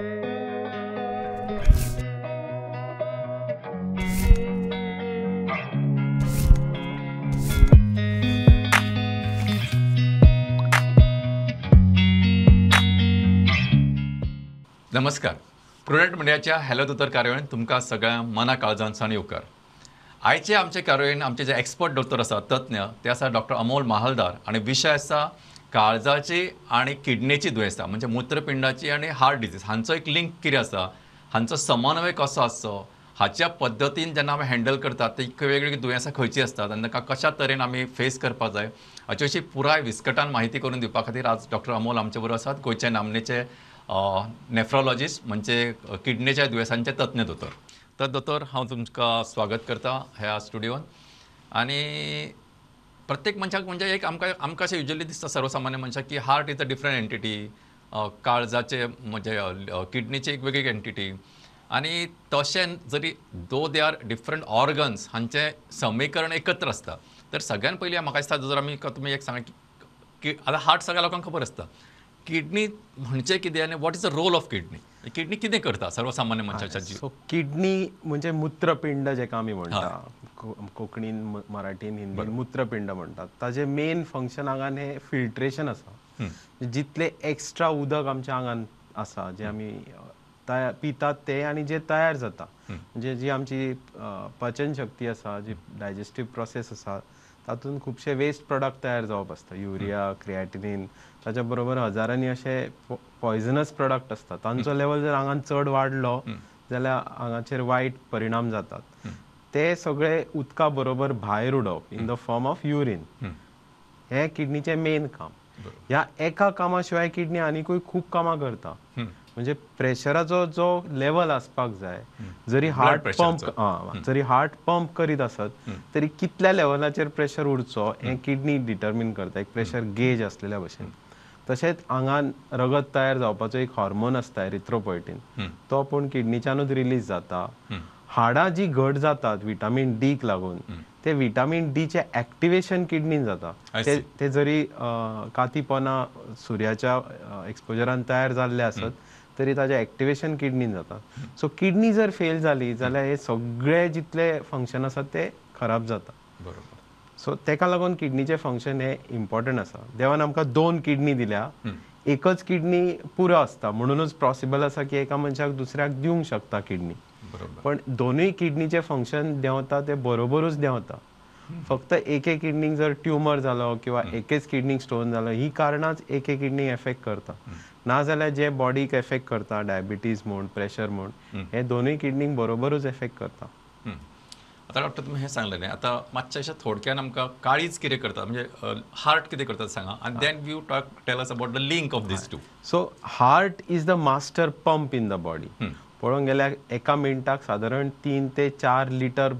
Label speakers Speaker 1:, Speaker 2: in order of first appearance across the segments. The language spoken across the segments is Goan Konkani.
Speaker 1: नमस्कार, प्रुडंट मिडियाच्या हॅलो दोतोर कार्यावळीन तुमकां सगळ्या मना काळजांसान येवकार. आयचे आमचे कार्यावळीन आमचे जे एक्सपर्ट दोतोर आसा, तज्ञ, ते आसा डॉक्टर अमोल महालदार आनी विशय आसा काळजाची आनी किडनीची दुयेंसां, म्हणजे मूत्रपिंडाची आनी हार्ट डिजीज हांचो एक लिंक कितें आसा, हांचो समन्वय कसो आसचो, हाच्या पद्दतीन जेन्ना आमी हँडल करतात ती वेगवेगळीं दुयेंसां खंयचीं आसतात आनी तांकां कशा तरेन आमी फेस करपाक जाय हाचे विशीं पुराय विस्कटान म्हायती करून दिवपा खातीर आज डॉक्टर अमोल आमचे बरोबर आसात, गोंयचे नामनेचे नेफ्रोलॉजिस्ट म्हणजे किडनीच्या दुयेंसांचे तज्ञ दोतोर. तर दोतोर, हांव तुमकां स्वागत करता ह्या स्टुडियोन. आनी प्रत्येक मनशाक म्हणजे एक आमकां आमकां अशें युजली दिसता सर्वसामान्य मनशाक की heart is a different entity, काळजाचे म्हणजे किडनीची एक वेगळी एंटिटी, आनी तशें जरी though they are different organs हांचें समीकरण एकत्र आसता. तर सगळ्यान पयलीं म्हाका दिसता जर आमी तुमी एक सांगा की आतां हार्ट सगळ्या लोकांक खबर आसता, किडनी म्हणजे कितें आनी what is the role of kidney, kidney कितें करता सर्वसामान्य मनशाच्या जीव?
Speaker 2: सो किडनी म्हणजे मूत्रपिंड जेका आमी म्हणटा, कोंकणीन, मराठीन, हिंदीन मूत्रपिंड म्हणटात. ताजें मेन फंक्शन आंगान हें फिल्ट्रेशन आसा. जितलें एक्स्ट्रा उदक आमच्या आंगान आसा जें आमी पितात तें आनी जें तयार जाता, म्हणजे जी आमची पचन शक्ती आसा, जी डायजेस्टीव प्रोसेस आसा, तातूंत खुबशे वेस्ट प्रोडक्ट तयार जावप आसता, युरिया, क्रिएटिनिन, ताच्या बरोबर हजारांनी अशे पॉयझनस प्रोडक्ट आसता. तांचो लेवल जर आंगान चड वाडलो जाल्यार आंगाचेर वायट परिणाम जातात. ते सगळे उदका बरोबर भायर उडोवप in the form of urine हें किडनीचें मेन काम. ह्या एका कामा शिवाय किडनी आनीकूय खूब कामां करता. म्हणजे प्रेशराचो जो लेवल आसपाक जाय, जरी हार्ट पंप जरी हार्ट पंप करीत आसत तरी कितल्या लेवलाचेर प्रेशर उरचो हें किडनी डिटर्मीन करता, एक प्रेशर गेज आसलेल्या भशेन. तशेंच आंगान रगत तयार जावपाचो एक हॉर्मोन आसता एरिथ्रोपोएटीन, तो पूण किडनीच्यानूच रिलीज जाता. हाडां जी घट जातात विटामीन डीक लागून, ते विटामीन डीचें एक्टिवेशन किडनीन जाता. ते जरी कातीपना सुर्याच्या एक्सपोजरान तयार जाल्ले आसत तरी ताजें एक्टिवेशन किडनीन जाता. सो किडनी जर फेल जाली जाल्यार हे सगळे जितले फंक्शन आसा ते खराब जाता.
Speaker 1: बरोबर.
Speaker 2: सो तेका लागून किडनीचें फंक्शन हें इम्पॉर्टंट आसा. देवान आमकां दोन किडनी दिल्या, एकच किडनी पुरो आसता, म्हणूनच पॉसिबल आसा की एका मनशाक दुसऱ्याक दिवंक शकता किडनी. पण दोनूय किडनीचें फंक्शन देंवता ते बरोबरूच देंवता. फक्त एके किडनीक जर ट्युमर जालो किंवा एकेच किडनीक स्टोन जालो, ही कारणांच एके किडनीक एफेक्ट करता. ना जाल्यार जे बॉडीक एफेक्ट करता, डायबिटीज म्हूण, प्रेशर म्हूण, हे दोनूय किडनीक बरोबरूच एफेक्ट करता.
Speaker 1: आतां डॉक्टर तुमी हें सांगलें न्ही, आतां मातशें अशें थोडक्यान आमकां काळीज कितें करता, म्हणजे हार्ट कितें करता सांगा, आनी then you talk tell us about the link of these two.
Speaker 2: So heart is the master pump in the body. पळोवंक गेल्यार एका मिनटाक सादारण 3 ते 4 लिटर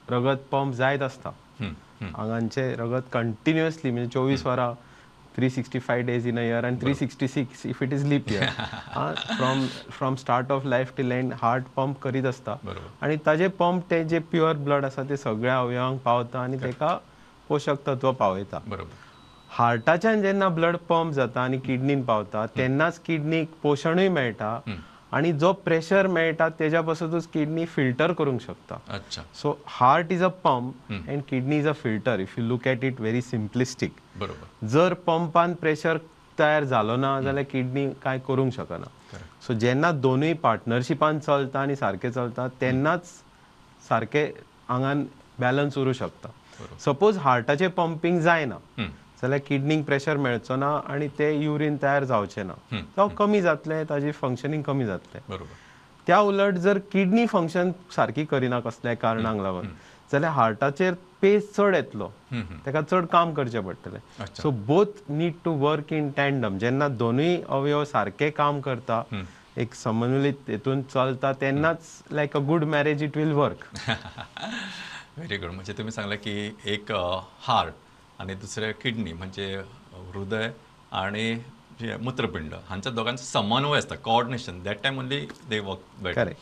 Speaker 2: रगत पंप जायत आसता. आंगांचें रगत कंटिन्युअसली, म्हणजे 24 वरां, 365 days in a year and 366 if it is leap year, from start of life till end heart pump करीत आसता. आनी ताजें पंप ते जे प्युअर ब्लड आसा ते सगळ्या अवयवांक पावता आनी ताका पोशक तत्व पावयता. हार्टाच्यान जेन्ना ब्लड पंप जाता आनी किडनीन पावता तेन्नाच किडनीक पोशणूय मेळटा आनी जो प्रेशर मेळटा तेज्या पासूनच किडनी फिल्टर करूंक शकता. So heart is a pump and kidney is a filter if you look at it very simplistic. जर पंपान प्रेशर तयार जालो ना जाल्यार किडनी कांय करूंक शकना. सो जेन्ना दोनूय पार्टनरशिपान चलता आनी सारकें चलता तेन्नाच सारकें आंगान बॅलन्स उरूंक शकता. सपोज हार्टाचें पंपींग जायना जाल्यार किडनीक प्रेशर मेळचो ना आनी ते युरीन तयार जावचें ना, जावं कमी जातलें, ताजी फंक्शनींग कमी जातलें. त्या उलट जर किडनी फंक्शन सारकी करिना कसल्याय कारणांक लागून जाल्यार हार्टाचेर पेस चड येतलो, ताका चड काम करचें पडटलें. So both need to work in tandem. जेन्ना दोनूय अवयव सारके काम करता, एक समन्वयीत हेतून चलता, तेन्नाच like a good marriage it will work.
Speaker 1: Very good. म्हणजे तुमी सांगलें की एक हार्ट आनी दुसरें किडनी, म्हणजे हृदय आनी मूत्रपिंड हांच्या दोगांचो समन्वय आसता, coordination, that time only they work better.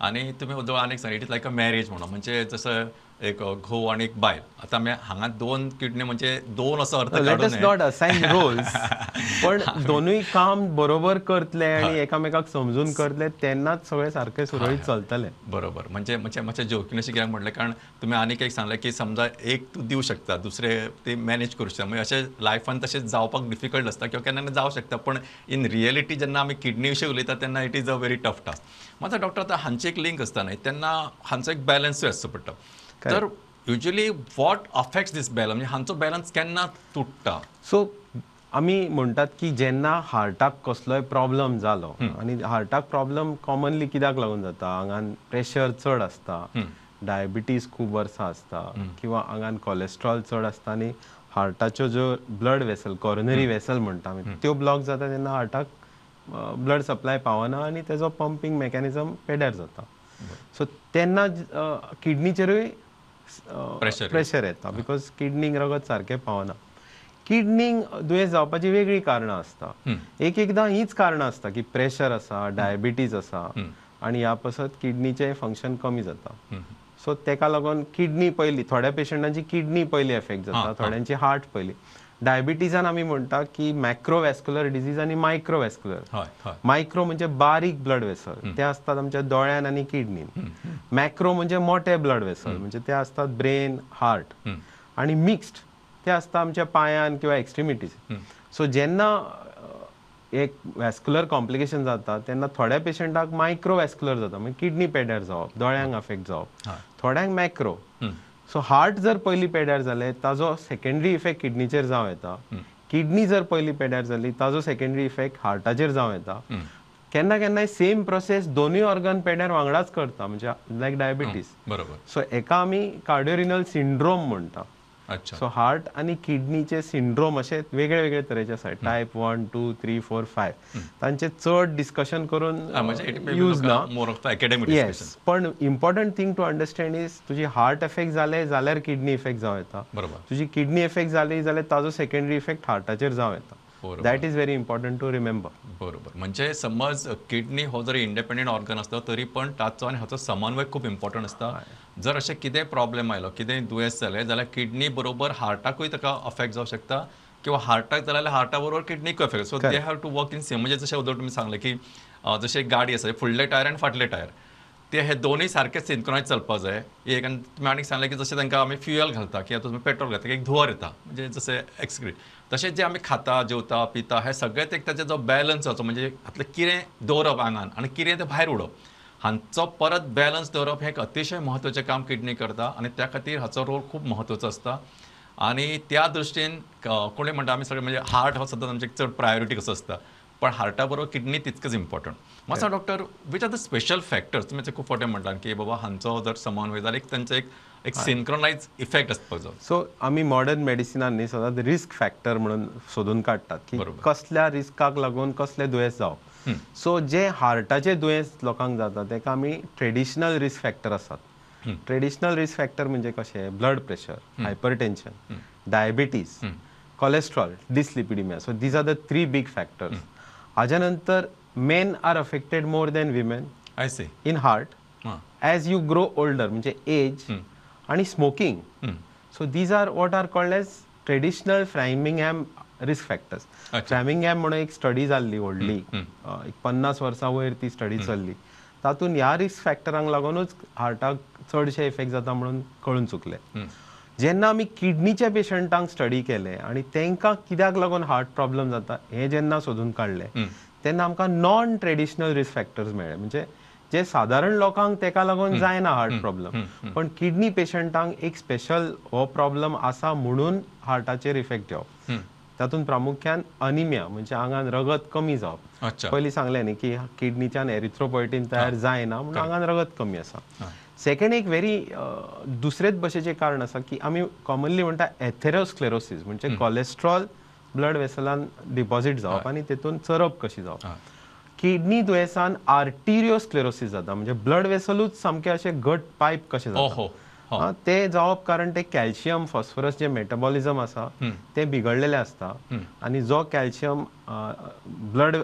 Speaker 1: आनी तुमी आनीक सांगलें it is like a marriage म्हणून, म्हणजे जसं एक घोव आनी एक बायल. आतां आमी हांगा दोन किडनी म्हणजे दोन असो अर्थ
Speaker 2: let us not assign roles, पण दोनूय काम बरोबर करतले आनी एकामेकाक समजून करतले तेन्नाच सगळें सारकें सुरळीत चलतलें.
Speaker 1: बरोबर. म्हणजे म्हणजे मातशें जोकीन अशें कित्याक म्हटलें, कारण तुमी आनीक एक सांगलें की समजा एक तूं दिवं शकता, दुसरे ते मॅनेज करूं शकता. म्हणजे अशें लायफान तशें जावपाक डिफिकल्ट आसता किंवा केन्ना केन्ना जावं शकता, पण इन रियलिटी जेन्ना आमी किडनी विशीं उलयता तेन्ना it is a very tough task. मात डॉक्टर आतां हांची एक लिंक आसता न्हय, तेन्ना हांचो एक बॅलन्सूय आसचो पडटा. तर usually what affects this balance, म्हणजे हांचो बॅलन्स केन्ना तुट्टा?
Speaker 2: सो आमी म्हणटात की जेन्ना हार्टाक कसलोय प्रॉब्लम जालो, आनी हार्टाक प्रॉब्लम कॉमनली कित्याक लागून जाता, आंगान प्रेशर चड आसता, डायबिटीज खूब वर्सां आसता, किंवा आंगान कॉलेस्ट्रॉल चड आसता आनी हार्टाच्यो ज्यो ब्लड वेसल, कॉरोनरी वेसल म्हणटा आमी, त्यो ब्लॉक जाता तेन्ना हार्टाक ब्लड सप्लाय पावना आनी तेजो पंपींग मेकॅनिजम पेड्यार जाता. सो तेन्ना किडनीचेरूय प्रेशर येता, because किडनीक रगत सारकें पावना. किडनीक दुयेंस जावपाची वेगळीं कारणां आसता. एक एकदां हीच कारणां आसता की प्रेशर आसा, डायबिटीज आसा आनी ह्या पासत किडनीचें फंक्शन कमी जाता. सो तेका लागून किडनी पयली, थोड्या पेशंटांची किडनी पयली एफेक्ट जाता, थोड्यांची हार्ट पयली. डायबिटीजान आमी म्हणटा की मॅक्रोवॅस्क्युलर डिजीज आनी मायक्रोवॅस्क्युलर. मायक्रो म्हणजे बारीक ब्लड वेसल, ते आसतात आमच्या दोळ्यान आनी किडनीन. मॅक्रो म्हणजे मोठे ब्लड वेसल, म्हणजे ते आसतात ब्रेन, हार्ट. आनी मिक्स्ड ते आसता आमच्या पांयान किंवा एक्स्ट्रिमिटीज. सो जेन्ना एक वॅस्क्युलर कॉम्प्लिकेशन जाता तेन्ना थोड्या पेशंटाक मायक्रोवॅस्क्युलर जाता, म्हणजे किडनी पेड्यार जावप, दोळ्यांक अफेक्ट जावप, थोड्यांक मॅक्रो. सो हार्ट जर पयली पेड्यार जालें ताजो सेकेंडरी इफेक्ट किडनीचेर जावं येता, किडनी जर पयली पेड्यार जाली ताजो सेकेंडरी इफेक्ट हार्टाचेर जावं येता. केन्ना केन्नाय सेम प्रोसेस दोनूय ऑर्गन पेड्यार वांगडाच करता, म्हणजे लायक डायबिटीज.
Speaker 1: बरोबर.
Speaker 2: सो एका आमी कार्डियोरिनल सिंड्रोम म्हणटा. सो हार्ट आनी किडनीचे सिंड्रोम अशे वेगळे वेगळे तरेचे आसा, टायप 1, 2, 3, 4, 5. तांचे चड डिस्कशन करून यूज ना, येस. पण important thing to understand is तुजी हार्ट इफेक्ट जाले जाल्यार किडनी इफेक्ट जावं येता, तुजी किडनी इफेक्ट जाली जाल्यार ताजो सेकेंडरी इफेक्ट हार्टाचेर जावं येता. That is very important to remember.
Speaker 1: बरोबर. म्हणजे समज किडनी हो जरी इंडिपेंडंट ऑर्गन आसलो तरी पण ताचो आनी हाचो समन्वय खूब इम्पॉर्टंट आसता. जर अशें कितें प्रॉब्लेम आयलो, कितें दुयेंस जालें जाल्यार किडनी बरोबर हार्टाकूय ताका अफेक्ट जावं शकता, किंवा हार्टाक जालें जाल्यार हार्टा बरोबर किडनीकूय affect. So they have to work in same. म्हणजे जशें उदक तुमी सांगलें की जशें गाडी आसा, फुडले टायर आनी फाटले टायर, ते हे दोनूय सारके सिंक्रोनायज चलपाक जाय. एक आनी तुमी आनीक सांगलें की जशें तांकां आमी फ्युएल घालता किंवा तुमी पेट्रोल घालता, एक धुंवर येता, म्हणजे जशें एक्सक्रीट, तशें जें आमी खाता, जेवता, पिता, हें सगळें एक ताचो जो बॅलन्स जावचो, म्हणजे हातलें कितें दवरप आंगान आनी कितें तें भायर उडोवप, हांचो परत बॅलन्स दवरप हें एक अतिशय म्हत्वाचें काम किडनी करता आनी त्या खातीर हाचो रोल खूब म्हत्वाचो आसता. आनी त्या दृश्टीन कोणूय म्हणटा आमी सगळे म्हणजे हार्ट हो सदांच आमचें चड प्रायोरिटी कसो आसता, पण हार्टा बरोबर किडनी तितकच इम्पॉर्टंट. मातसो doctor, which are the special factors? तुमी खूब फावटी म्हणटा की बाबा हांचो जर समन्वय जाल्यार एक तांचो एक सिंक्रोनायज इफेक्ट आसपाक जाय.
Speaker 2: सो आमी मॉडर्न मेडिसिनान न्ही सदांच रिस्क फॅक्टर म्हणून सोदून काडटात की कसल्या रिस्काक लागून कसलें दुयेंस जावप. सो जे हार्टाचे दुयेंस लोकांक जाता तेका आमी ट्रेडिशनल रिस्क फॅक्टर आसात. ट्रेडिशनल रिस्क फॅक्टर म्हणजे कशें, blood pressure, hypertension, diabetes, cholesterol, dyslipidaemia. So these are the 3 big factors. हाज्या नंतर men are affected more than women.
Speaker 1: I see.
Speaker 2: In heart. As you grow older, म्हणजे एज आणि smoking. So these are what are called as traditional Framingham risk factors. Framingham म्हणून एक स्टडी जाल्ली व्हडली, एक 50 वर्सां वयर ती स्टडी चल्ली, तातूंत ह्या रिस्क फॅक्टरांक लागूनच हार्टाक चडशे इफेक्ट जाता म्हणून कळून चुकलें. जेन्ना आमी किडनीच्या पेशंटांक स्टडी केले आनी तांकां कित्याक लागून हार्ट प्रॉब्लम जाता हें जेन्ना सोदून काडलें तेन्ना आमकां नॉन ट्रेडिशनल रिस्क फॅक्टर्स मेळ्ळे. म्हणजे जे सादारण लोकांक तेका लागून जायना हार्ट प्रॉब्लम, पण किडनी पेशंटांक एक स्पेशल हो प्रॉब्लम आसा म्हणून हार्टाचेर इफेक्ट येवप. तातूंत प्रामुख्यान अनिमिया, म्हणजे आंगान रगत कमी जावप. पयलीं सांगलें न्ही की किडनीच्यान एरिथ्रोपोयटीन तयार जायना म्हणून आंगान रगत कमी आसा. सेकंड एक व्हेरी दुसरेच भशेचें कारण आसा की आमी कॉमनली म्हणटा एथेरोस्क्लेरोसिस, म्हणजे कॉलेस्ट्रॉल ब्लड वेसलान डिपॉझीट जावप आनी तेतून चरब कशी जावप. किडनी दुयेंसान आर्टिरियोस्क्लेरोसिस जाता, म्हणजे ब्लड वेसलूच सामकें अशें घट पायप कशें जाता. ते जावप कारण ते कॅल्शियम फॉस्फरस जे मेटाबॉलिझम आसा ते बिगडलेलें आसता आनी जो कॅल्शियम ब्लड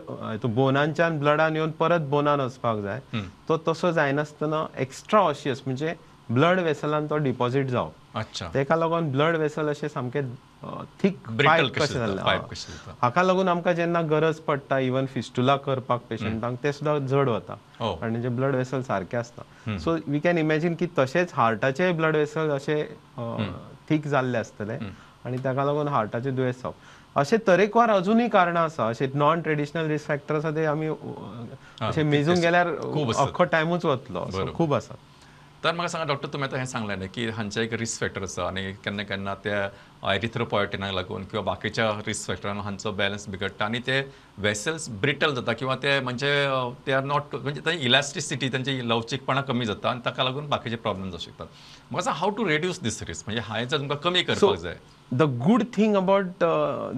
Speaker 2: बोनांच्यान ब्लडान येवन परत बोनान वचपाक जाय तो तसो जायनासतना एक्स्ट्रा ऑशियस, म्हणजे ब्लड वेसलान तो डिपॉझिट जावप.
Speaker 1: अच्छा.
Speaker 2: तेका लागून ब्लड वेसल अशें सामकें थीक पायप कशें जाल्लें. हाका लागून आमकां जेन्ना गरज पडटा इवन फिस्टुला करपाक पेशंटांक ते सुद्दां जड वता कारण तेंचे ब्लड वेसल सारके आसता. सो we can imagine की तशेंच हार्टाचे ब्लड वेसल अशे थीक जाल्ले आसतले आनी ताका लागून हार्टाचे दुयेंस जावप. अशे तरेकवार अजुनूय कारणां आसा. अशे नॉन ट्रेडिशनल रिस्क फॅक्टर आसा ते आमी अशे मेजूंक गेल्यार अख्खो टायमूच वतलो, खूब आसा.
Speaker 1: तर म्हाका सांगा डॉक्टर, तुमी आतां हें सांगलें न्ही की हांचे एक रिस्क फॅक्टर आसा आनी केन्ना केन्ना त्या एरिथ्रोपोएटिनाक लागून किंवा बाकीच्या रिस्क फॅक्टरान हांचो बॅलन्स बिगडटा आनी ते वेसल्स ब्रिटल जाता किंवा ते म्हणजे ते are not म्हणजे तांची इलास्टिसिटी तांची लवचीकपणा कमी जाता आनी ताका लागून बाकीचे प्रॉब्लेम जावं शकतात. म्हाका सांग how to reduce this risk, म्हणजे हांवें जर तुमकां कमी करपाक जाय.
Speaker 2: The good thing about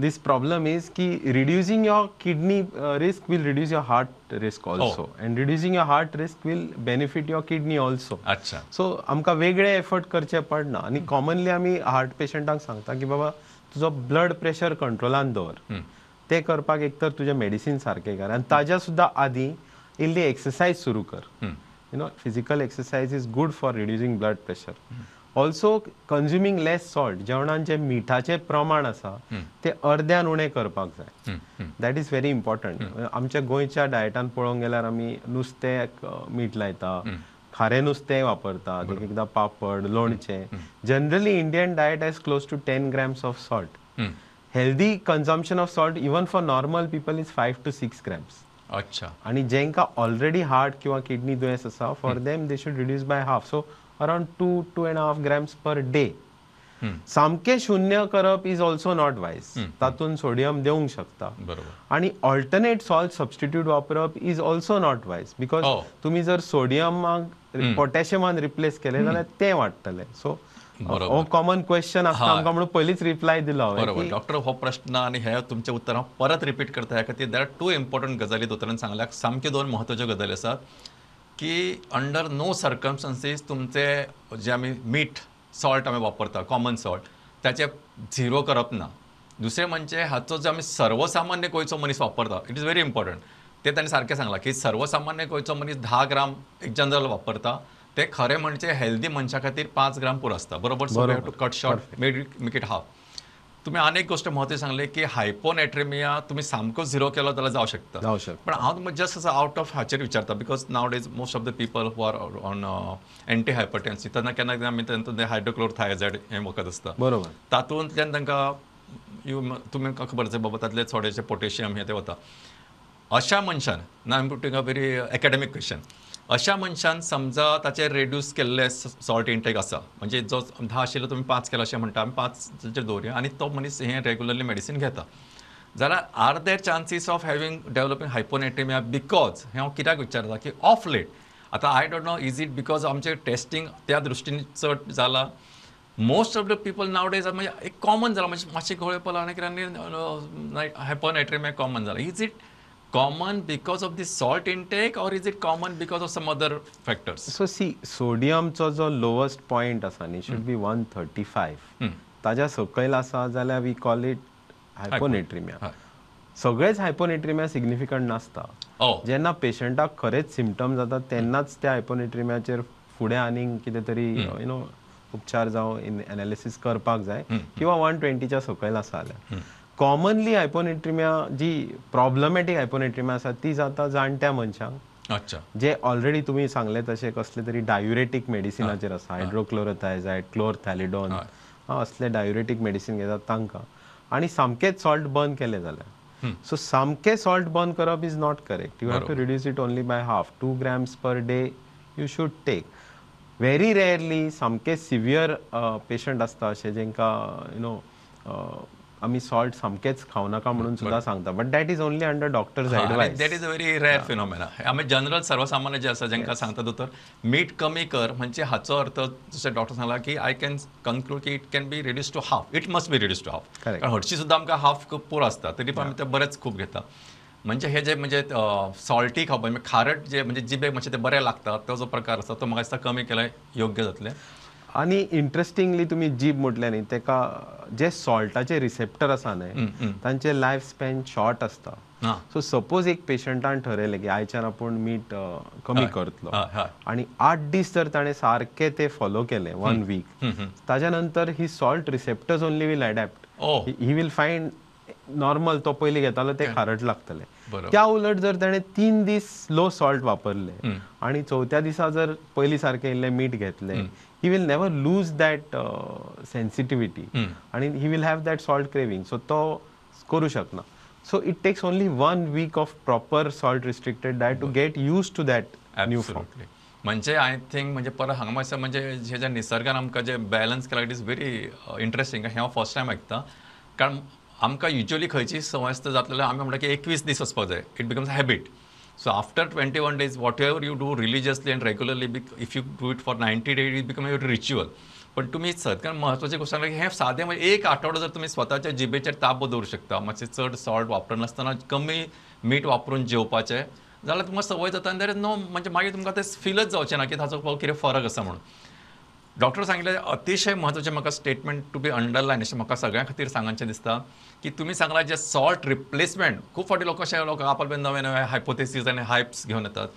Speaker 2: this problem is ki reducing your kidney risk will reduce your heart risk also. And reducing your heart risk will benefit your kidney also.
Speaker 1: अच्छा.
Speaker 2: So आमकां वेगळे एफर्ट करचे पडना. आनी कॉमनली आमी हार्ट पेशंटांक सांगता की बाबा तुजो ब्लड प्रेशर कंट्रोलान दवर. ते करपाक एक तर तुजें मेडिसीन सारकें कर आनी ताज्या सुद्दां आदीं इल्ली एक्सरसायज सुरू कर. You know, physical exercise is good for reducing blood pressure. Also consuming less salt, जेवणान जे मिठाचें प्रमाण आसा तें अर्द्यान उणें करपाक जाय. That is very important. आमच्या गोंयच्या डायटान पळोवंक गेल्यार आमी नुस्त्याक मीठ लायता, खारें नुस्तें वापरता, एक एकदां पापड, लोणचें. Generally Indian diet has close to 10 grams of salt. Healthy consumption of salt even for normal people is 5 to 6 grams.
Speaker 1: अच्छा.
Speaker 2: आनी जांकां ऑलरेडी हार्ट किंवा किडनी दुयेंस आसा for them they should reduce by half, so around 2-2.5 grams per day. सामकें शून्य करप is also not wise, तातूंत सोडियम देवंक शकता. आनी ऑल्टरनेट सॉल्ट सबस्टिट्यूट वापरप is also not wise because तुमी जर सोडियमाक पोटॅशियमान रिप्लेस केलें जाल्यार तें वाडटलें. सो हो कॉमन क्वेश्चन आसता आमकां म्हणून पयलींच रिप्लाय दिलो.
Speaker 1: बरोबर डॉक्टर, हो प्रश्न आनी हे तुमचें उत्तर हांव परत रिपीट करता ह्या खातीर there are to important गजाली दोतोरान सांगल्या. सामक्यो दोन म्हत्वाच्यो गजाली आसात की अंडर नो सर्कमस्टन्सीस तुमचे जे आमी मीठ सॉल्ट आमी वापरता कॉमन सॉल्ट ताचे झिरो करप ना. दुसरें म्हणजे हाचो जो आमी सर्वसामान्य गोंयचो मनीस वापरता, it is very important, ते ताणें सारकें सांगलां की सर्वसामान्य गोंयचो मनीस 10 ग्राम एक जनरल वापरता, ते खरें म्हणजे हेल्दी मनशा खातीर 5 ग्राम पुरो आसता. बरोबर. So we have to cut short, make it half. तुम्ही अनेक गोष्ट म्हत्वाची सांगले की हायपोनेट्रेमिया तुम्ही सामको झिरो केलो जाल्यार जावं शकता. पण हांव तुमकां जस्ट असो आउट ऑफ हाचेर विचारता because nowadays most of the people who are on anti hypertensive तेन्ना केन्ना केन्ना आमी तांकां हायड्रोक्लोरथायझायड हें वखद आसता.
Speaker 2: बरोबर.
Speaker 1: तातूंतल्यान तांकां तुमी खबर आसा बाबा तातले थोडेशे पोटेशियम हें तें वता. अशा मनशान, ना I am putting a very academic question, अशा मनशान समजा ताचेर रेड्यूस केल्ले सॉल्ट इंटेक आसा म्हणजे जो 10 आशिल्लो तुमी 5 केला अशें म्हणटा, आमी 5 दवरुया आनी तो मनीस हें रेगुलरली मेडिसीन घेता जाल्यार are there chances of having developing hyponatremia? Because हें हांव कित्याक विचारता की ऑफ लेट आतां I don't know is it because आमचें टेस्टींग त्या दृश्टीन चड जाला, most of the people nowadays म्हणजे एक कॉमन जाला, म्हणजे मातशें घोळ पडला आनी कितें हायपोनेट्रेमिया कॉमन जाला. Is it common because of the salt intake or is it common because of some other factors?
Speaker 2: So see, sodium चो जो lowest point आसा न्ही should be 135. ताज्या सकयल आसा जाल्यार we call it hyponatremia. सगळेच हायपोनेट्रेमिया सिग्निफिकंट नासता. जेन्ना पेशंटाक खरेंच सिमटम जाता तेन्नाच त्या हायपोनेट्रेमियाचेर फुडें आनीक कितें तरी you know उपचार जावं एनालिसीस करपाक जाय किंवा 120च्या सकयल आसा जाल्यार. कॉमनली हायपोनेट्रेमिया जी प्रॉब्लमॅटीक हायपोनेट्रेमिया आसा ती जाता जाणट्या मनशांक.
Speaker 1: अच्छा.
Speaker 2: जे ऑलरेडी तुमी सांगले तशें कसले तरी डायुरेटीक मेडिसिनाचेर आसा, हायड्रोक्लोरोथायझायड, क्लोरथॅलिडॉन असले डायुरेटीक मेडिसीन घेतात तांकां आनी सामकेंच सॉल्ट बंद केलें जाल्यार. सो सामकें सॉल्ट बंद करप is not correct. You have to reduce it only by half, 2 grams per day you should take. Very rarely सामके सिवियर पेशंट आसता अशें जेंकां you know आमी सॉल्ट सामकेंच खावं नाका म्हणून सुद्दां सांगता, but that is only under doctor's advice.
Speaker 1: That is a very rare phenomena. आमी जनरल सर्वसामान्य जे आसा जेंकां सांगता दोतोर मीठ कमी कर म्हणजे हाचो अर्थ जशें डॉक्टर सांगला की I can conclude की it can be reduce to half, it must be reduce to half. कारण हरशीं सुद्दां आमकां हाफ पुरो आसता तरी पण आमी ते बरेच खूब घेता. म्हणजे हे जे म्हणजे सॉल्टी खावप म्हणजे खारट जे म्हणजे जिबेक मातशें ते बरें लागता तो जो प्रकार आसा तो म्हाका दिसता कमी केल्यार योग्य जातलें.
Speaker 2: आनी इंट्रस्टिंगली तुमी जीब म्हटलें न्ही, तेका जे सॉल्टाचे रिसेप्टर आसा न्ही तांचे लायफ स्पॅन शॉर्ट आसता. सो सपोज एक पेशंटान ठरयलें की आयच्यान आपूण मीठ कमी करतलो आनी 8 दीस जर ताणें सारकें ते फॉलो केलें 1 वीक, ताज्या नंतर ही salt receptors only will adapt. He will find normal तो पयलीं घेतालो ते खारट लागतले. त्या उलट जर ताणें 3 दीस लो सॉल्ट वापरले आनी चवथ्या दिसा जर पयलीं सारकें इल्लें मीठ घेतलें, he will never lose that sensitivity आनी he will have that salt craving. So तो करूं शकना. So it takes only 1 week of proper salt restricted diet to get used to that new form.
Speaker 1: म्हणजे I think म्हणजे परत हांगा मातशें म्हणजे जे निसर्गान आमकां जे बॅलन्स केला it is very interesting. हें हांव फर्स्ट टायम आयकता, कारण आमकां युजली खंयची संवय आसता जातले जाल्यार आमी म्हणटा की 21 दीस वचपाक जाय, it becomes a habit. So after 21 days whatever you do religiously and regularly, if you do it for 90 days it become your ritual. पण तुमी सगळ्यात म्हत्वाची गोष्ट सांगली की हें सादें म्हणजे एक आठवडो जर तुमी स्वताच्या जिबेचेर ताबो दवरूं शकता, मातशें चड सॉल्ट वापरनासतना कमी मीठ वापरून जेवपाचें जाल्यार तुमकां संवय जाता आनी there is no म्हणजे मागीर तुमकां तें फिलच जावचें ना की ताचो कितें फरक आसा म्हणून. डॉक्टर सांगिल्लें अतिशय म्हत्वाचें म्हाका स्टेटमेंट टू बी अंडरलायन अशें म्हाका सगळ्यां खातीर सांगचें दिसता की तुमी सांगलां जे सॉल्ट रिप्लेसमेंट, खूब फावटी लोक अशे लोक आपले नवे नवे हायपोथेसीस आनी हायप्स घेवन येतात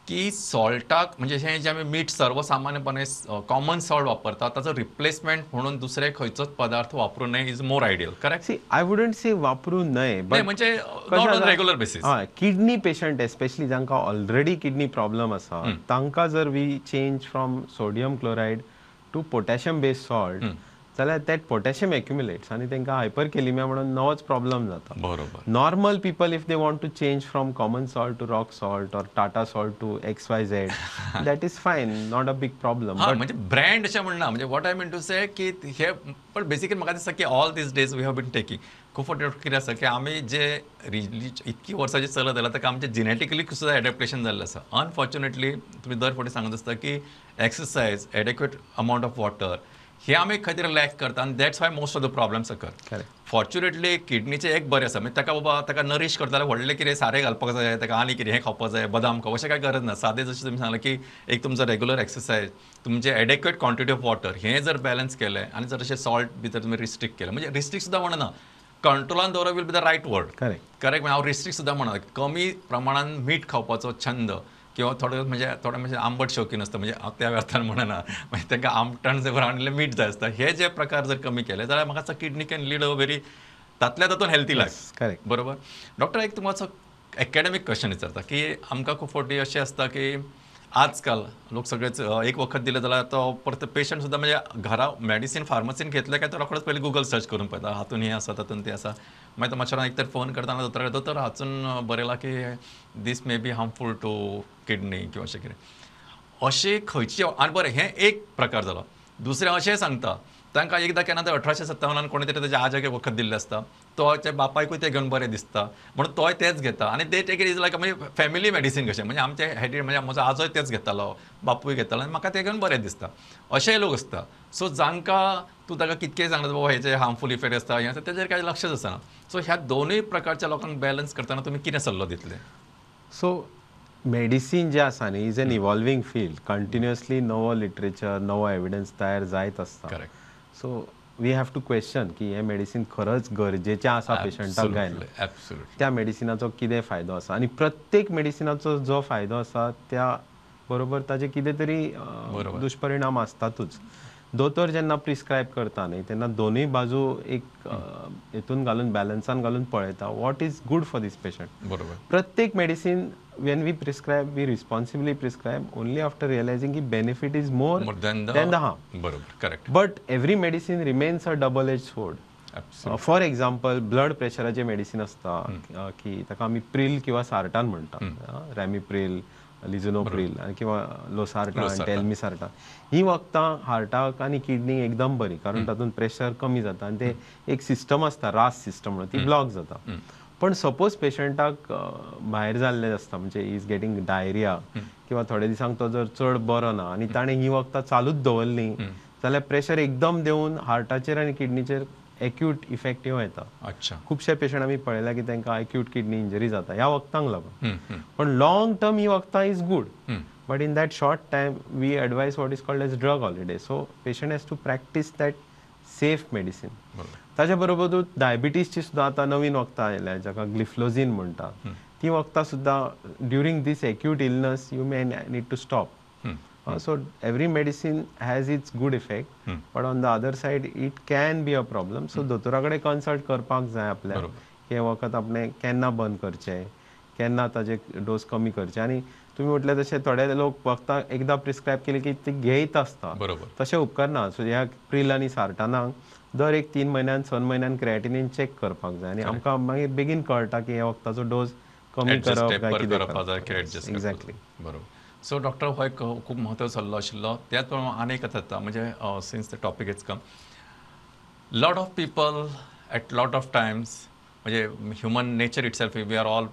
Speaker 1: की सॉल्टाक म्हणजे हें जें आमी मीठ सर्वसामान्यपणे कॉमन सॉल्ट वापरतात ताचो रिप्लेसमेंट म्हणून दुसरे खंयचोच पदार्थ वापरूं नये is more ideal. Correct?
Speaker 2: See, I wouldn't say वापरूं नये, बट
Speaker 1: म्हणजे not on regular basis.
Speaker 2: हय, किडनी पेशंट एस्पेशली जांकां ऑलरेडी किडनी प्रॉब्लम आसा तांकां जर we change from sodium chloride to potassium based salt जाल्यार that potassium एक्युमुलेट्स आनी तांकां हायपरकेलिमिया म्हणून नवोच प्रॉब्लम जाता.
Speaker 1: बरोबर.
Speaker 2: Normal people if they want to change from common salt to rock salt or Tata salt to XYZ, that is fine, not a big problem.
Speaker 1: हा म्हणजे ब्रँड अशें म्हणना, म्हणजे what I mean to say की हे पण बेसिकली म्हाका दिसता की all these days we have been taking. खूब फावटी कितें आसा की आमी जे इतकी वर्सां जे चलत आयला ताका आमचें जेनेटिकली सुद्दां एडॅप्टेशन जाल्लें आसा. अनफॉर्च्युनेटली तुमी दर फावटी सांगत आसता की exercise, adequate amount of water हे आमी खंय तरी लॅक करता आनी that's why most of the problems occur. Fortunately किडनीचें एक बरें आसा, म्हणजे ताका बाबा ताका नरीश करता जाल्यार व्हडलें कितें सारें घालपाक जाय, ताका आनी कितें हें खावपाक जाय, बदाम खावप अशें कांय गरज ना. सादें जशें तुमी सांगलें की एक तुमचो रेगुलर एक्सरसायज, तुमचें एडेक्वेट क्वॉन्टिटी ऑफ वॉटर हें जर बॅलन्स केलें आनी जर अशें सॉल्ट भितर तुमी रिस्ट्रिक्ट केलें, म्हणजे रिस्ट्रिक्ट सुद्दां म्हणना, कंट्रोलान दवरप will be the right word.
Speaker 2: Correct.
Speaker 1: Correct. म्हणजे हांव रिस्ट्रिक्ट सुद्दां म्हणना, कमी प्रमाणान मीठ खावपाचो छंद किंवा थोडे म्हणजे थोडे म्हणजे आंबट शौकीन आसता, म्हणजे हांव त्या अर्थान म्हणना, म्हणजे तांकां आमटाण जर आणलें मीठ जाय आसता, हे जे प्रकार जर कमी केले जाल्यार म्हाका दिसता kidney can lead a very तातल्या तातूंत हेल्थी लायफ.
Speaker 2: करेक्ट.
Speaker 1: बरोबर. डॉक्टर, एक तुमकां एकेडमीक क्वेश्चन विचारता की आमकां खूब फावटी अशें आसता की आजकाल लोक सगळेच एक वखद दिलें जाल्यार तो परत पेशंट सुद्दां म्हणजे घरा मेडिसीन फार्मसीन घेतलें काय तो रोखडोच पयलीं गुगल सर्च करून पळयता, हातून हें आसा तातूंत तें आसा. मागीर तो मातशें एक तर फोन करता ना दोतोराक, दोतोर हातून बरयलां की this may be harmful to kidney किंवा अशें कितें अशें खंयची. आनी बरें, हें एक प्रकार जालो. दुसरें अशें सांगता तांकां एकदां केन्ना तर 1857 कोणी तरी ताच्या आज्याक वखद दिल्लें आसता, तो त्या बापायकूय तें घेवन बरें दिसता म्हणून तोय तेंच घेता आनी they take it is like म्हणजे फॅमिली मेडिसीन कशें, म्हणजे आमचे हेडीड म्हणजे म्हजो आजोय तेंच घेतालो, बापूय घेतालो आनी म्हाका तें घेवन बरें दिसता, अशेय लोक आसता. सो जांकां तूं ताका कितकें सांगता बाबा हेजे हार्मफूल इफेक्ट आसता हें आसता, तेजेर कांय लक्षच आसना. सो ह्या दोनूय प्रकारच्या लोकांक बॅलन्स करतना तुमी कितें सल्लो दितले?
Speaker 2: सो मेडिसीन जें आसा न्ही is an evolving field, continuously नवो लिटरेचर, नवो एविडन्स तयार जायत आसता.
Speaker 1: Correct.
Speaker 2: So we have to question की हें मेडिसीन खरंच गरजेचें आसा पेशंटाक काय ना, त्या मेडिसिनाचो कितें फायदो आसा आनी प्रत्येक मेडिसिनाचो जो फायदो आसा त्या बरोबर ताजे कितें तरी दुश्परिणाम आसतातूच. दोतोर जेन्ना प्रिस्क्रायब करता न्ही तेन्ना दोनूय बाजू एक हेतून घालून बॅलन्सान घालून पळयता what is good for this patient.
Speaker 1: बरोबर.
Speaker 2: प्रत्येक medicine when we prescribe, we responsibly prescribe only after realizing की benefit is more
Speaker 1: than
Speaker 2: the harm.
Speaker 1: बरोबर, correct.
Speaker 2: But every medicine remains a double edge sword. For example, blood प्रेशराचे medicine आसता की ताका आमी प्रिल किंवा सार्टान म्हणटा, रॅमिप्रिल, लिझोनोप्रिल किंवा लोसार्टान, टेलमिसार्टान. ही वखदां हार्टाक आनी किडनीक एकदम बरी, कारण तातूंत प्रेशर कमी जाता आनी ते एक सिस्टम आसता, रास सिस्टम म्हणून, ती ब्लॉक जाता. पण सपोज पेशंटाक भायर जाल्लें आसता, म्हणजे is getting diarrhoea किंवा थोड्या दिसांक तो जर चड बरो ना आनी ताणें ही वखदां चालूच दवरलीं जाल्यार प्रेशर एकदम देंवून हार्टाचेर आनी किडनीचेर एक्यूट इफेक्ट येवं येता.
Speaker 1: अच्छा.
Speaker 2: खुबशे पेशंट आमी पळयला की तांकां एक्यूट किडनी इंजरी जाता ह्या वखदांक लागून. पण लॉंग टर्म ही वखदां is good, but in that short time we advise what is called as drug holiday. So patient has to practice that safe medicine. ताच्या बरोबरूच डायबिटीजची सुद्दां आतां नवीन वखदां आयल्या जाका ग्लिफ्लोझीन म्हणटा, ती वखदां सुद्दां during this acute illness you may need to stop. So every medicine has its good effect, but on the other side it can be a problem. So दोतोरा कडेन कन्सल्ट करपाक जाय आपल्याक की हें वखद आपणें केन्ना बंद करचें, केन्ना ताजे डोस कमी करचे. आनी तुमी म्हटलें तशें थोडे लोक वखदां एकदां प्रिस्क्रायब केली की ती घेयत आसता, तशें उपकारना. सो ह्या प्रिल आनी सार्टानाक दर एक 3 म्हयन्यान 6 म्हयन्यान क्रिएटिनीन चॅक करपाक जाय आनी आमकां मागीर बेगीन कळटा की ह्या वखदाचो डोस कमी करप काय कितें करप.
Speaker 1: एक्झॅक्टली, बरोबर. सो डॉक्टर हो एक खूब म्हत्वाचो सल्लो आशिल्लो. त्याच प्रमाणे आनी एक आतां म्हणजे since the topic is come, lot of people at lot of times, म्हणजे human nature itself, we are all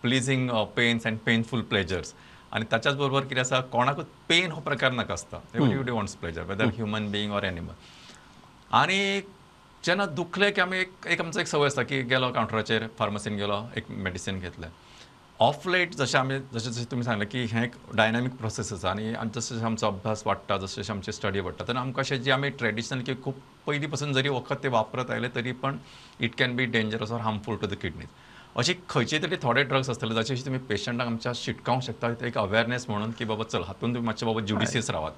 Speaker 1: pleasing pains and painful pleasures. आनी ताच्याच बरोबर कितें आसा, कोणाकूच पेन हो प्रकार नाका आसता. Everybody wants pleasure, whether human being or animal. आनी जेन्ना दुखलें की आमी एक आमचो एक संवय आसता की गेलो कावंटराचेर, फार्मसीन गेलो, एक मेडिसीन घेतलें. ऑफ लेट जशें आमी जशें जशें तुमी सांगलें की हें एक डायनामीक प्रोसेस आसा आनी जशें जशें आमचो अभ्यास वाडटा, जशें जशें आमची स्टडी वाडटा, तेन्ना आमकां अशें जे आमी ट्रेडिशनल की खूब पयलीं पासून जरी वखद ते वापरत आयले तरी पण it can be dangerous or harmful to the kidneys. अशी खंयचे तरी थोडे ड्रग्स आसतले जाचे तुमी पेशंटाक आमच्या शिटकावंक शकता, एक अवेरनेस म्हणून की बाबा चल हातून तुमी मातशे बाबा ज्युडिशियस रावात.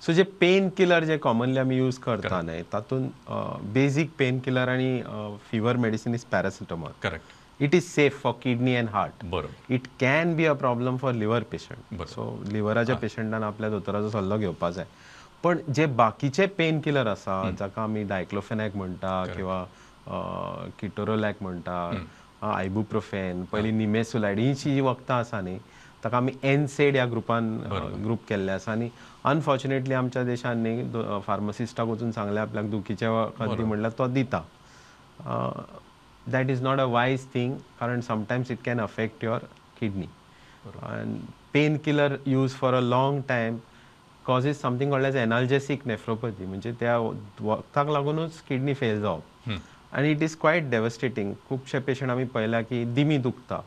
Speaker 2: सो जे पेन किलर जे कॉमनली आमी यूज करता न्हय, तातूंत बेजीक पेन किलर आनी fever medicine is paracetamol.
Speaker 1: Correct.
Speaker 2: It is safe for kidney and heart.
Speaker 1: बरोबर.
Speaker 2: It can be a problem for liver patient. So लिव्हराच्या पेशंटान आपल्या दोतोराचो सल्लो घेवपा जाय. पण जे बाकीचे पेन किलर आसा जाका आमी डायक्लोफेनॅक म्हणटा किंवा किटोरोलॅक म्हणटा, आयबुप्रोफेन, पयलीं निमेसुलायड, ही जी वखदां आसा न्ही ताका आमी एनसेड ह्या ग्रुपान ग्रूप केल्ले आसा. आनी अनफॉर्च्युनेटली आमच्या देशान न्ही फार्मासिस्टाक वचून सांगलें आपल्याक दुखीचें वखद दी म्हणल्यार तो दिता. That is not a wise thing, कारण sometimes it can affect your kidney. And pain killer use for a long time causes something called as analgesic nephropathy, म्हणजे त्या वखदाक लागूनच किडनी फेल जावप. आनी it is quite devastating. खुबशे पेशंट आमी पळयल्या की दिमी दुखता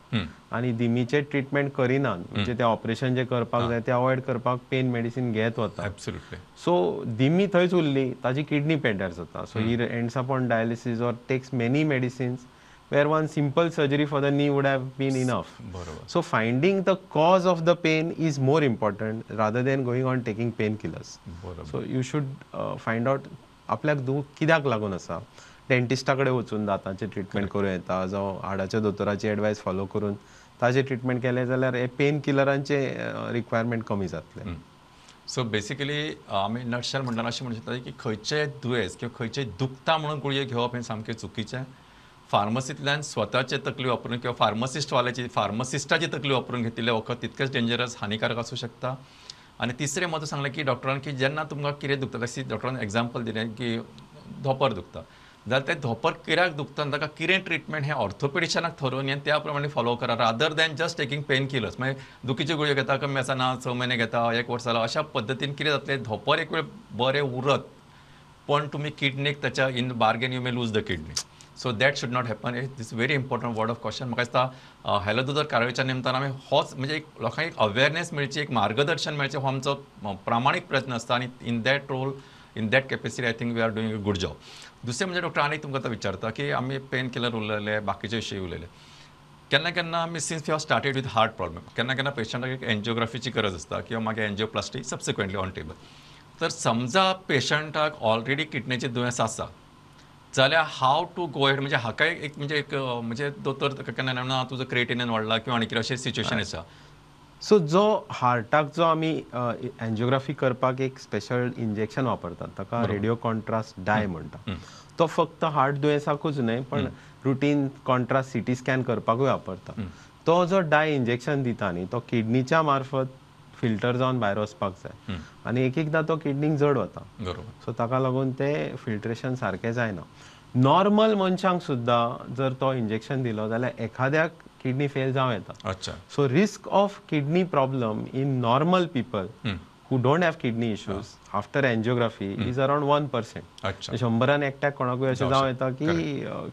Speaker 2: आनी दिमीचें ट्रिटमेंट करिनात, म्हणजे तें ऑपरेशन जें करपाक जाय तें अवॉयड करपाक पेन मेडिसीन घेत वता.
Speaker 1: एब्सोल्युटली.
Speaker 2: सो दिमी थंयच उरली, ताजी किडनी पेड्ड्यार जाता. So he ends up on dialysis or takes many medicines where one simple surgery for the knee would have been enough.
Speaker 1: बरोबर.
Speaker 2: So finding the cause of the pain is more important rather than going on taking pain killers.
Speaker 1: बरोबर.
Speaker 2: So you should find out आपल्याक दूख कित्याक लागून आसा. डेंटिस्टा कडेन वचून दांतांचें ट्रिटमेंट करूं येता, जावं हाडाच्या दोतोराची एडवायस फॉलो करून ताजें ट्रिटमेंट केलें जाल्यार हे पेन किलरांचें रिक्वायरमेंट कमी जातलें.
Speaker 1: सो बेसिकली आमी नटशेल म्हणटाना अशें म्हणू शकता की खंयचें दुयेंस किंवा खंयचें दुखता म्हणून गुळयो घेवप हें सामकें चुकीचें. फार्मसींतल्यान स्वताचे तकली वापरून किंवा फार्मसिस्टवाल्याची फार्मसिस्टाची तकली वापरून घेतिल्लें वखद तितकेंच डेंजरस, हानिकारक आसूं शकता. आनी तिसरें म्हत्व सांगलें की डॉक्टरान की जेन्ना तुमकां कितें दुखता, तशें डॉक्टरान एग्जाम्पल दिलें की धोंपर दुखता जाल्यार तें धोंपर कित्याक दुखता आनी ताका कितें ट्रिटमेंट हें ऑर्थोपेडिशनाक थरोवन हें त्या प्रमाणे फॉलो करा rather than just taking pain killers. मागीर दुखीच्यो गुळयो घेता, कमी आसा ना, 6 म्हयने घेता, 1 वर्स जाला, अशा पद्दतीन कितें जातलें, धोंपर एक वेळ बरें उरत पण तुमी किडनीक ताच्या in bargain you may lose the kidney. So that should not happen. This very important word of caution. म्हाका दिसता हॅलो दोतोर कार्यावळीच्या निमतान आमी होच म्हणजे एक लोकांक एक अवेरनेस मेळची, एक मार्गदर्शन मेळचें हो आमचो प्रामाणीक प्रयत्न आसता आनी in that role, in that capacity I think we are doing a good job. दुसरें म्हणजे डॉक्टर आनी तुमकां आतां विचारता की आमी पेन किलर उलयले, बाकीचे विशय उलयले, केन्ना केन्ना आमी since you have started with heart problem, केन्ना केन्ना पेशंटाक एक एन्जियोग्राफीची गरज आसता किंवा मागीर एन्जियोप्लास्टी सबसिक्वेंटली ऑन टेबल. तर समजा पेशंटाक ऑलरेडी किडनीचें दुयेंस आसा जाल्यार how to go ahead, म्हणजे हाका एक म्हणजे एक म्हणजे दोतोर केन्ना ना तुजो क्रिएटिनिन वाडला किंवा आनी कितें अशें सिच्युएशन आसा.
Speaker 2: सो जो हार्टाक जो आमी एन्जियोग्राफी करपाक एक स्पेशल इंजेक्शन वापरतात ताका रेडियो कॉन्ट्रास्ट डाय म्हणटा. तो फक्त हार्ट दुयेंसाकूच न्हय पण रुटीन कॉन्ट्रास्ट सीटी स्कॅन करपाकूय वापरता. तो जो डाय इंजेक्शन दिता न्ही तो किडनीच्या मार्फत फिल्टर जावन भायर वचपाक जाय आनी एक एकदां तो किडनीक जड वता. सो ताका लागून ते फिल्ट्रेशन सारकें जायना. नॉर्मल मनशांक सुद्दां जर तो इंजेक्शन दिलो जाल्यार एखाद्याक किडनी फेल जावं येता.
Speaker 1: अच्छा.
Speaker 2: So risk of kidney problem in normal people who don't have kidney issues after angiography is around 1%. 100 एकट्याक कोणाकूय अशें जावं येता की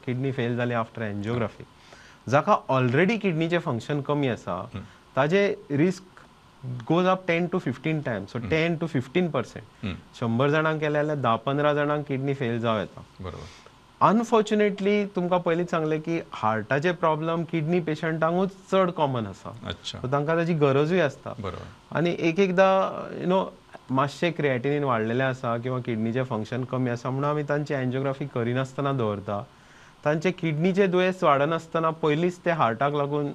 Speaker 2: किडनी फेल जाली आफ्टर एन्जियोग्राफी. जाका ऑलरेडी किडनीचें फंक्शन कमी आसा ताजे risk goes up 10 to 15 times. So 10 to 15%. 100 जाणांक केले जाल्यार 10-15 जाणांक किडनी फेल जावं येता.
Speaker 1: बरोबर.
Speaker 2: अनफॉर्च्युनेटली तुमकां पयलींच सांगलें की हार्टाचे प्रॉब्लम किडनी पेशंटांकूच चड कॉमन आसा, सो तांकां ताची गरजूय आसता. आनी एक एकदां you know मातशें क्रिएटिनीन वाडलेलें आसा किंवा किडनीचें फंक्शन कमी आसा म्हणून आमी तांची एन्जियोग्राफी करिनासतना दवरता. तांचे किडनीचे दुयेंस वाडनासतना पयलींच ते हार्टाक लागून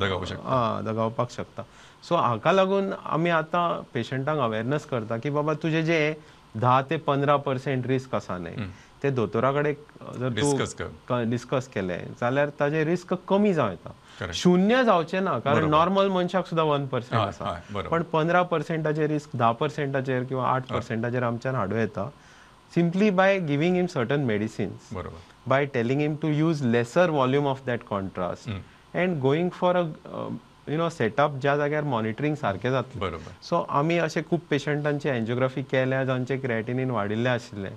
Speaker 2: दगावपाक शकता. सो हाका लागून आमी आतां पेशंटांक अवेरनस करता की बाबा तुजें जें 10 ते 15% रिस्क आसा न्ही ते दोतोरा कडेन जर तूं डिस्कस केलें जाल्यार ताजें रिस्क कमी जावं येता. शून्य जावचें ना कारण नॉर्मल मनशाक सुद्दां 1% आसा, पण 15%चेर रिस्क 10%चेर किंवा 8%चेर आमच्यान हाडूं येता simply by giving him certain medicines, by telling him to use lesser volume of that contrast and going for a you know setup ज्या जाग्यार मॉनिटरींग सारकें जातलें. सो आमी अशे खूब पेशंटांची एन्जियोग्राफी केल्या जांचे क्रिएटिनीन वाडिल्ले आशिल्ले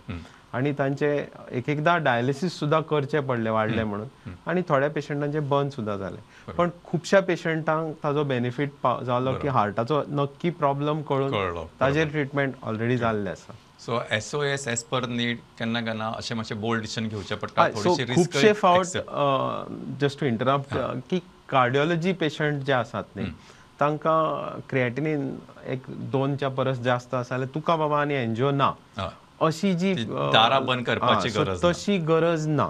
Speaker 2: आनी तांचे एक एकदां डायलिसीस सुद्दां करचें पडलें वाडलें म्हणून, आनी थोड्या पेशंटांचे बंद सुद्दां जाले. पण खुबश्या पेशंटांक ताजो बेनिफीट जालो की हार्टाचो नक्की प्रॉब्लम कळून ताजेर ट्रिटमेंट ऑलरेडी जाल्लें आसा.
Speaker 1: So SOS as per need केन्ना केन्ना अशें मातशें बोल्ड डिसिजन घेवचें पडटा.
Speaker 2: खुबशे फावट जस्ट टू इंटरप्ट की कार्डियोलॉजी पेशंट जे आसात न्ही तांकां क्रिएटिनीन एक 2च्या परस जास्त आसा जाल्यार तुका बाबा आनी एनजीओ ना अशी जी
Speaker 1: दारां बंद करपाची गरज
Speaker 2: तशी गरज ना.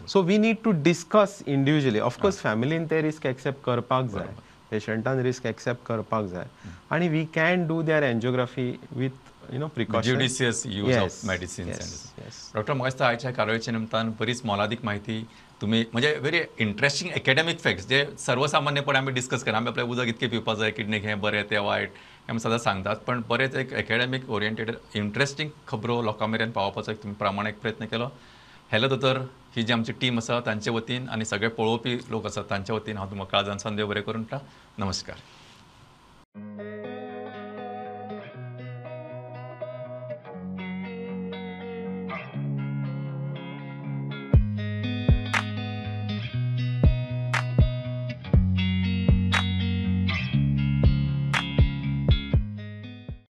Speaker 2: So we need to discuss individually. Of course फॅमिलीन ते रिस्क एक्सेप्ट करपाक जाय, पेशंटान रिस्क एक्सेप्ट करपाक जाय आनी we can do their angiography with you know precaution,
Speaker 1: judicious use of medicines. Doctor म्हाका दिसता आयच्या कार्यावळीच्या निमतान बरीच मोलादीक म्हायती तुम्ही म्हणजे व्हेरी इंटरेस्टिंग एकेडमिक फॅक्ट्स जे सर्वसामान्यपणे आमी डिस्कस करा. आमी आपलें उदक इतकें पिवपाक जाय, किडनीक हें बरें तें वायट हें आमी सदांच सांगतात, पण बरेंच एक एकेडमिक ओरिएंटेड इंटरेस्टिंग खबरो लोकां मेरेन पावोवपाचो एक तुमी प्रामाणीक प्रयत्न केलो. हॅलो दोतोर ही जी आमची टीम आसा तांचे वतीन आनी सगळे पळोवपी लोक आसात तांच्या वतीन हांव तुमकां काळजान देव बरें करून म्हणटा. नमस्कार.